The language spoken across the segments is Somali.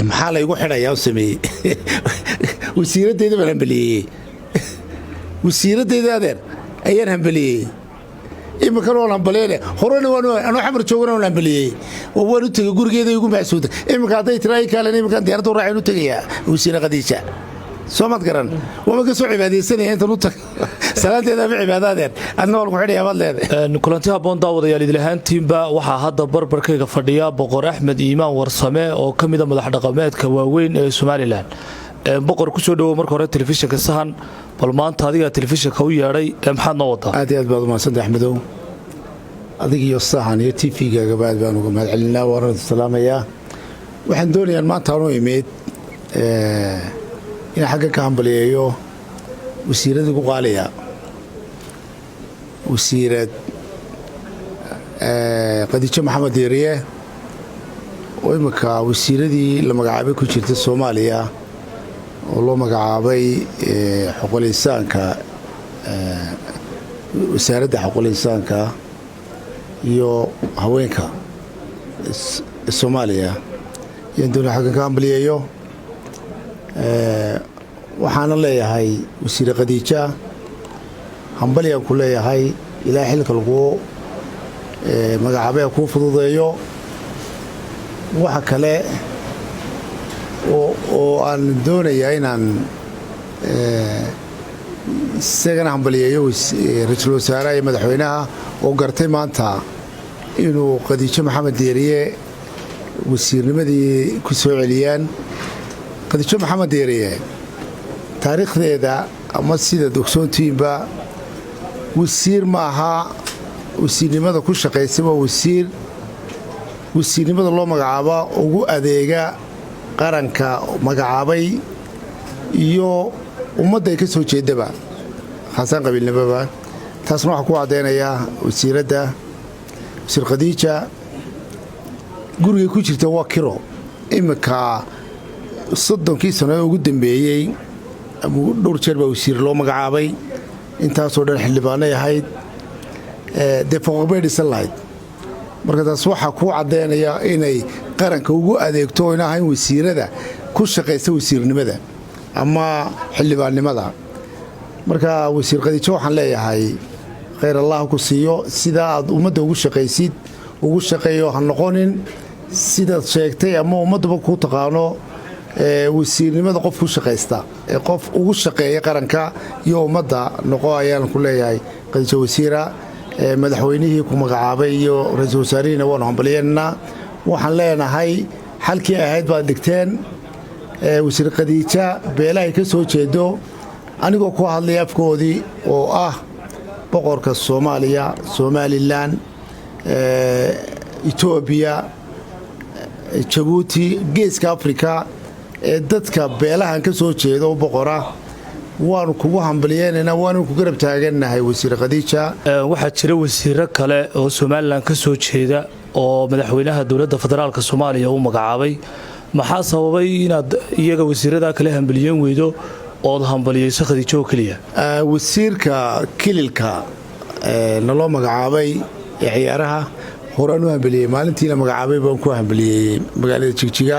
Maxaa laygu xidhayaa u sameeyey? Wasiiraddeeda baan hambaliyeeyey, wasiiraddeeda, adeer, ayaan hambaliyeeyey. Iminkana waan hambalyeynaya. Horena waan anoo Xamar joogana waan hambalyeeyey oo waan u tegey gurigeeda igu macsuuda. Iminka hadday tiraa kaalan, iminkaan diyaaradda u raaceen u tegayaa wasiire Khadiija. Soo maad garan? Waama ka soo cibaadaysanaya intan u tag salaadeeda ama cibaadaadeer. Adna waan ku xidhayaa baad leedahay. Kulanti habboon, daawadayaal idilahaantiinba. Waxaa hadda barbarkayga fadhiya Boqor Axmed Iimaan Warsame oo ka mida madax dhaqameedka waaweyn ee Somaliland. Boqor, kusoo dhowow marka hore telefishinka Sahan. Bal maanta adigaa telefishinka u yeedhay, maxaad noo wadaa? Aad iyo aad baad umahadsantay, Axmedow. Adig iyo Sahan iyo TV-gaagaba aad baan uga mahad celinaa, waana salaamayaa. Waxaan doonayaa maanta anu imid inaan xagga ka hambaliyeeyo wasiiradii ku qaaliya, wasiirad Khadiijo Maxamed Diiriye, oo imminka wasiiradii la magacaabay ku jirta Soomaaliya, oo loo magacaabay xuquuqul insaanka, wasaaradda xuquuqul insaanka iyo haweenka Soomaaliya. Ayaan doonaya xaggan ka hambaliyeeyo. Waxaana leeyahay, wasiire Khadiija, hambalyaan ku leeyahay. Ilaa xilka laguu magacaabay ha kuu fududeeyo. Waxa kale oo aan doonayaa inaan isagana hambaliyeeyo ra-iisul wasaaraha iyo madaxweynaha oo gartay maanta inuu Khadiijo Maxamed Diiriye wasiirnimadii ku soo celiyaan. Khadiijo Maxamed Diiriye taariikhdeeda ama sidaad ogsoontihiinba, wasiir ma aha wasiirnimada ku shaqaysay. Waa wasiir wasiirnimada loo magacaaba ugu adeega qaranka magacaabay iyo ummadda ay ka soo jeedaba, khaasaan qabiilnimoba. Taasna waxaa ku caddaynayaa wasiiradda, wasiir Khadiija, gurigay ku jirta waa kiro. Iminka 30kii sano ee ugu dambeeyey dhowr jeer baa wasiir loo magacaabay. Intaasoo dhan xildhibaanay ahayd, dee fooqaq bay dhisan lahayd. Marka taas waxaa kuu caddaynaya inay qaranka ugu adeegto oo ina ahayn wasiirada ku shaqaysa wasiirnimada ama xildhibaannimada. Marka wasiir Khadiijo waxaan leeyahay, khayr Allah ku siiyo. Sidaa aad ummadda ugu shaqaysid ugu shaqeeyo. Ha noqonin, sidaad sheegtay ama ummadduba kuu taqaano, wasiirnimada qof ku shaqaysta ee qof ugu shaqeeya qaranka iyo ummadda noqo ayaan ku leeyahay, Khadiijo wasiira. Madaxweynihii ku magacaabay iyo ra-iisul wasaarihiina waanu hambalyeynanaa. Waxaan leenahay, xalkii ahayd baad dhigteen. Wasiir Khadiija, beelahay ka soo jeedo, anigoo ku hadlaya afkoodii oo ah boqorka Soomaaliya, Somaliland, Etoobiya, Jabuuti, Geeska Afrika, ee dadka beelahan ka soo jeeda u boqora, waanu kugu hambalyeynaynaa, waanu ku garab taagannahay, wasiir Khadiija. Waxaa jira wasiiro kale oo Somaliland ka soo jeeda oo madaxweynaha dowladda federaalka Soomaaliya uu magacaabay. Maxaa sababay inaad iyaga wasiiradaa kale hambaliyeyn weydo ood hambaliyeyso Khadiijo oo keliya? Wasiirka kililka naloo magacaabay ee ciyaaraha horaan u hambaliyey. Maalintii la magacaabay baan ku hambaliyeeyey magaalada Jigjiga,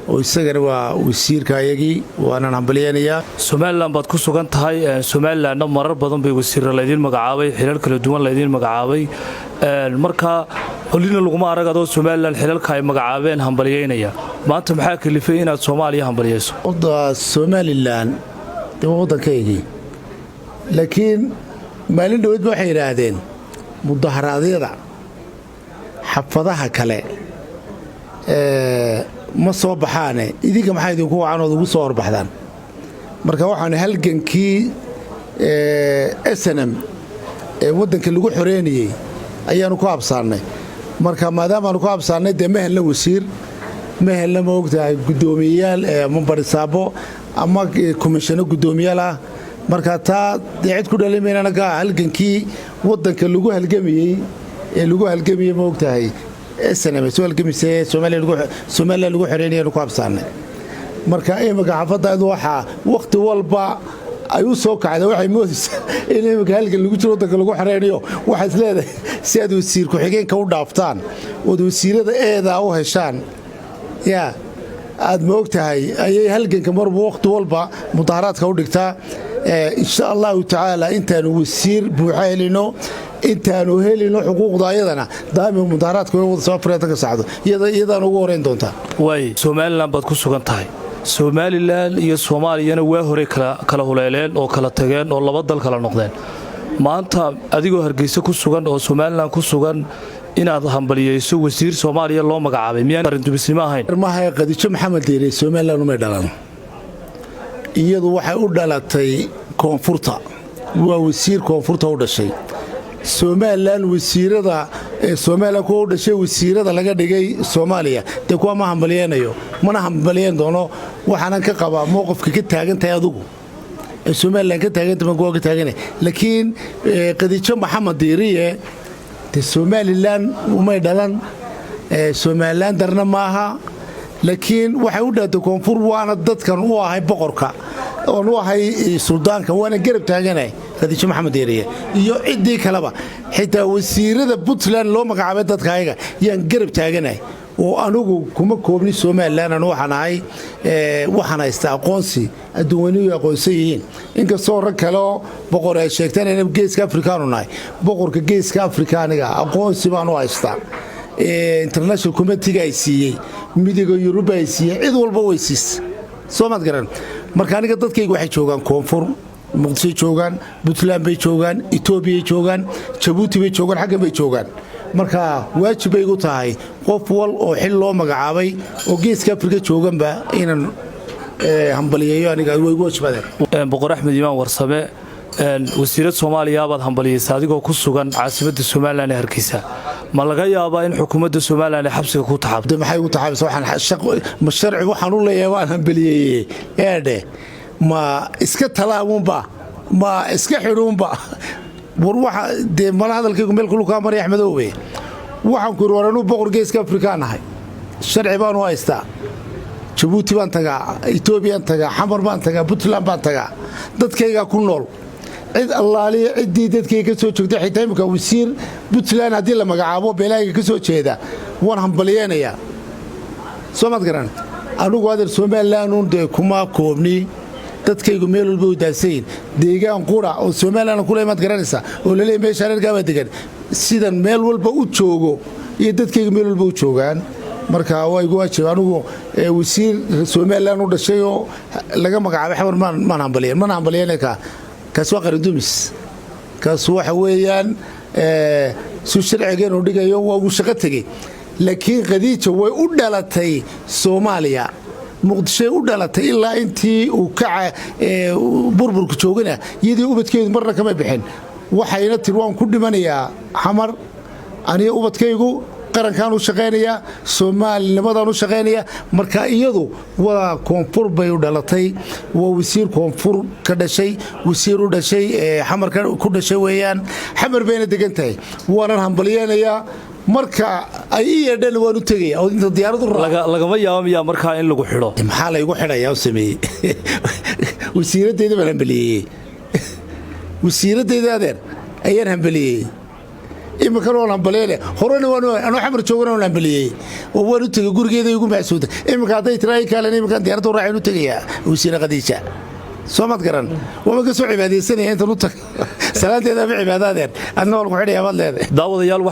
oo isagana waa wasiirka ayagii, waanaan hambalyeynayaa. Somaliland baad ku sugan tahay. Somalilandna marar badan bay wasiirra laydiin magacaabay, xilal kala duwan laydiin magacaabay. Marka holina laguma arag adoo Somaliland xilalka ay magacaabeen hambalyeynaya. Maanta maxaa kalifay inaad Soomaaliya hambalyeyso? Horta Somaliland dee waa waddankaygii, laakiin maalin dhoweed ba waxay yidhaahdeen mudaharaadyada xafadaha kale ma soo baxaane, idinka maxaa idinku wacan ood ugu soo horbaxdaan? Marka waxaan halgankii SNM ee waddanka lagu xoreynayey ayaanu ku habsaannay. Marka maadaamaanu ku habsaannay, dee ma helna wasiir, ma helna, ma ogtahay, guddoomiyeyaal ama barisaabo ama komishano guddoomiyaal ah. Marka taa dee cid ku dhalimaynana gaa halgankii waddanka lagu halgamayey ee lagu halgamayey, ma ogtahay, SNM soo halgamisay, Somaliland lagu xoreynayanu ku habsaannay. Marka iminka xaafaddaadu waxaa wakhti walba ay u soo kacda, waxay moodaysaa in iminka halgan lagu jiro waddanka lagu xoreynayo. Waxaa is leedahay si aad wasiir ku-xigeenka u dhaaftaan ood wasiirada eedaa u heshaan yaa Aad ma og tahay, ayay halganka marba wakhti walba mudaharaadka u dhigtaa. Insha Allahu tacaala, intaanu wasiir buuxa helino, intaanu helino xuquuqda ayadana, daa'ima mudaharaadka way wada soo 4 saacdo, iyadaana ugu horeyn doontaa. Waay, Somaliland baad ku sugan tahay. Somaliland iyo Soomaaliyana waa horey kala huleeleen oo kala tageen oo laba dal kala noqdeen. Maanta adigoo Hargeysa ku sugan oo Somaliland ku sugan inaad hambaliyeyso wasiir Soomaaliya loo magacaabay, miyaan arrindumisnimo ahayn? Maha, Khadiijo Maxamed Diiriye Somaliland umay dhalan. Iyadu waxay u dhalatay koonfurta, waa wasiir koonfurta u dhashay. Somaliland wasiirada Somaliland kuwa u dhashay, wasiirada laga dhigay Soomaaliya, dee kuwa ma hambalyeynayo, mana hambalyeyn doono. Waxaanan ka qabaa mowqifka ka taagan tahay adugu ee Somaliland ka taaganta baan kuwa ka taagana. Laakiin Khadiijo Maxamed Diiriye dee Somaliland umay dhalan, Somaliland darna maaha, laakiin waxay u dhalatay koonfur. Waana dadkan u ahay boqorka oon u ahay suldaanka, waana garab taaganay Khadiijo Maxamed Diiriye iyo ciddii kaleba. Xitaa wasiirada Puntland loo magacaabay, dadka ayaga yaan garab taaganay, oo anugu kuma koobni Somaliland. Anu waxaan ahay, waxaan haystaa aqoonsi adduunweynuhu aqoonsan yihiin, inkastoo rag kaleoo boqor ay sheegtaan inay Geeska Afrikaanu nahay. Boqorka Geeska Afrika aniga aqoonsi baan u haystaa, international community-ga ay siiyey, Midowga Yuruba ay siiyey, cid walba way siisa, soo maad garan? Marka aniga dadkayga waxay joogaan koonfur, Muqdishoy joogaan, Puntland bay joogaan, Etoobiyay joogaan, Jabuuti bay joogaan, xaggan bay joogaan. Marka waajib bay igu tahay qof wal oo xil loo magacaabay oo Geeska Afrika jooganba inaan hambaliyeeyo. Aniga way igu waajibadeen. Boqor Axmed Iimaan Warsame, wasiirad Soomaaliya baad hambaliyeysa adigoo ku sugan caasimadda Somaliland ee Hargeysa. Ma laga yaabaa in xukuumadda Somaliland ay xabsiga ku taxaabto? Maxay ugu taxaabaysa? Ma sharci waxaan u leeyahay waan hambaliyeeye eedhe, ma iska talaabuunba, ma iska xidhuunba? War waxa dee mala hadalkaygu meel kulu kaa maray, Axmedoobe. Waxaan ku yidhi, war anuu boqor Geeska Afrikaan ahay, sharci baan u haystaa. Jabuuti baan tagaa, Etoobiyaan tagaa, Xamar baan tagaa, Puntland baan tagaa, dadkaygaa ku nool. Cid allaaliya ciddii dadkayga ka soo joogtay, xitaa imika wasiir Puntland haddii la magacaabo beelaayga ka soo jeeda, waan hambaliyeynayaa, soo maad garan? Anugu adeer Somalilandun dee kuma koobni. Dadkaygu meel walba u daadsayin. Deegaan qura oo Somaliland kule maad garanaysaa oo laleeyahy meesha reerkaabaa degan? Sidan meel walba u joogo iyo dadkaygu meel walba u joogaan. Marka waa igu waajib. Anugu wasiir Somaliland u dhashay oo laga magacaabay Xamar maan hambaliyen, mana hambaliyeen. Kaas waa qarandumis. Kaas waxa weeyaan su sharcigeenu dhigayo waa uu shaqo tegey. Laakiin Khadiija way u dhalatay Soomaaliya, Muqdishoy u dhalatay. Ilaa intii uu kaca burburka joogana, iyadii ubadkeedu marna kama bixin. Waxayna tiri, waan ku dhimanayaa Xamar aniga ubadkaygu, qarankaan u shaqaynayaa, Soomaalinimadaan u shaqaynayaa. Marka iyadu waa koonfur bay u dhalatay, waa wasiir koonfur ka dhashay, wasiir u dhashay Xamar ku dhashay weeyaan. Xamar bayna degan tahay, waanan hambalyeynayaa. Marka ay i yeedheen waan u tegaya oo inta diyaaradu Lagama yaabo miyaa markaa in lagu xidho? Maxaa laygu xidhayaa u sameeyey? Wasiiradeyda baan hambaliyeeyey, wasiiradeyda adeer ayaan hambaliyeeyey. Iminkana waan hambalyeynaya, horena anoo Xamar joogana waan hambaliyeeyey oo waan u tegey gurigeeda igu macsuuda. Iminka hadday tiraa kaalan, iminkaan diyaaradda u raacin u tegayaa wasiire Khadiija, soo maad garan? Waama ka soo cibaadaysanaya intan u tag salaanteeda ama cibaadaadeer. Adna waan ku xidhayaa baad leedahay. Daawadayaal.